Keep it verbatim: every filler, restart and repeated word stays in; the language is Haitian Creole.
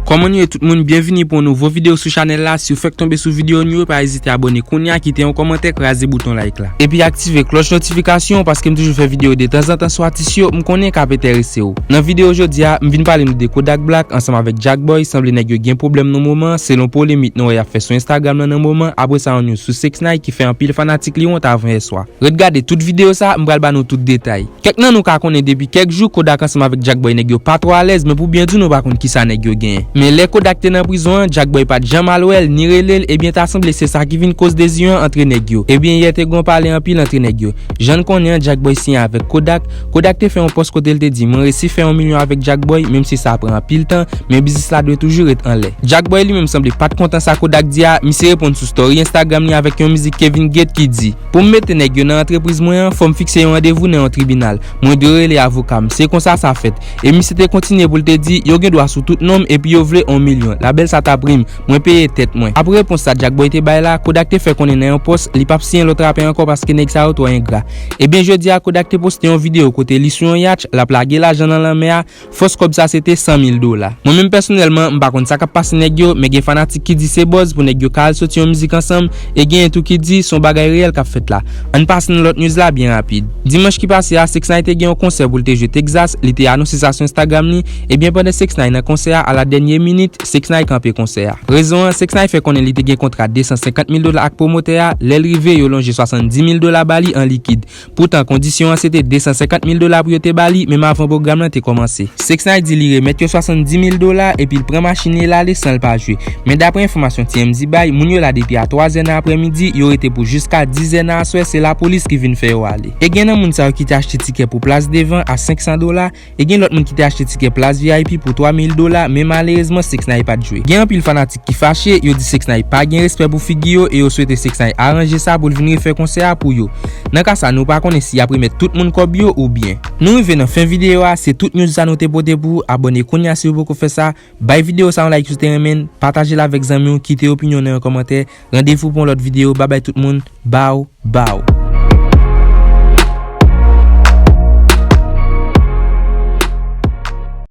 Kòman nou ye tout moun? Byenvini pou yon nouvo videyo sou chanèl la. Si w fèk tonbe sou videyo nou yo, pa ezite abòne kounye a, kite yon kòmantè, kraze bouton like la. Epi aktive klòch notifikasyon paske m toujou fè videyo de tanzantan sou atis yo m konnen k ap enterese w. Nan videyo jodi a, m vin pale nou de Kodak Black ansanm avèk Jackboy. Sanble nèg yo gen pwoblèm nan moman, selon polemik nou wè y ap fè sou Instagram nan nan moman. Apre sa, yon news sou six nine ki fè anpil fanatik li wont avan yèswa. Ret gade tout videyo sa, m pral ba nou tout detay. Kèk nan nou ka konnen depi kèk jou Kodak ansanm avèk Jackboy nèg yo pa twò alèz, men pou byen di w nou pa konn kisa nèg yo genyen. Men lè Kodak te nan prizon an, Jackboy pa t janm al wè l ni rele l, ebyen ta sanble se sa ki vin koz deziyò an antre nèg yo. Ebyen yè te gon pale anpil antre nèg yo. Jan n konnen an, Jackboy siyen avèk Kodak. Kodak te fè yon pòs kote l te di mwen resi fè yon milyon avèk Jackboy, menm si sa pran anpil tan, men biznis la dwe toujou ret anlè. Jackboy li menm sanble pa t kontan sa Kodak di a, misye reponn sou story Instagram li avèk yon mizik Kevin Gates ki di, pou m mete nèg yo nan antrepriz mwen an, fò m fikse yon randevou nan yon tribinal. Mwen dwe rele avoka m. Se konsa sa fèt. E misye te kontinye pou l te di, yo gen dwa sou tout non m epi yo vle yon milyon. Labèl sa t ap ri m. Mwen peye tèt mwen. Apre repons sa Jackboy te bay la, Kodak te fè konnen nan yon pòs, li p ap siyen lòt rapè ankò paske nèg sa yo twò engra. Ebyen jodi a, Kodak te poste yon videyo kote li sou yon yatch, l ap lage lajan nan lanmè a, fòs kòb sa se te san mil dola. Mwen menm pèsonèlman, m pa konn sa k ap pase nèg yo, men gen fanatik ki di se buzz pou nèg yo ka al soti yon mizik ansanm, e genyen tou ki di se yon bagay reyèl k ap fèt la. Ann pase nan lòt news la byen rapid. Dimanch ki pase a, six nine te gen yon konsè pou l te jwe Texas, li te anonse sa sou Instagram li, ebyen pandan six nine nan konsè a, a la dènye minit, six nine kanpe konsè a. Rezon an, six nine fè konnen li te gen kontra de san senkant mil dola ak pwomotè a, lè l rive, yo lonje swasanndis mil dola ba li an likid. Poutan, kondisyon an se te de san senkant mil dola pou yo te ba li, menm avan pwogram lan te kòmanse. six nine di li remèt yo swasanndis mil dola, epi l pran machin li e l ale san l pa jwe. Men daprè enfòmasyon T M Z bay, moun yo la depi a twa zè nan aprèmidi, yo rete pou jiska diz zè nan aswè, se lapolis ki vin fè yo ale. E gen nan moun sa yo ki te achte tikè pou plas devan a senk san dola, e gen lòt moun ki te achte tikè plas V I P pou twa mil dola, men malerezman six nine pa t jwe. Gen anpil fanatik ki fache, yo di six nine pa gen respè pou figi yo e yo swete six nine aranje sa pou l vin refè konsè a pou yo. Nan ka sa, nou pa konnen si y ap remèt tout moun kòb yo oubyen. Nou rive nan fen videyo a, se tout news sa nou te pote pou ou. Abòne kounye a si w poko fè sa, bay videyo sa yon like si w te renmen l, pataje l avèk zanmi w, kite opinyon w nan yon kòmantè. Randevou pou yon lòt videyo, babay tout moun, baw, baw.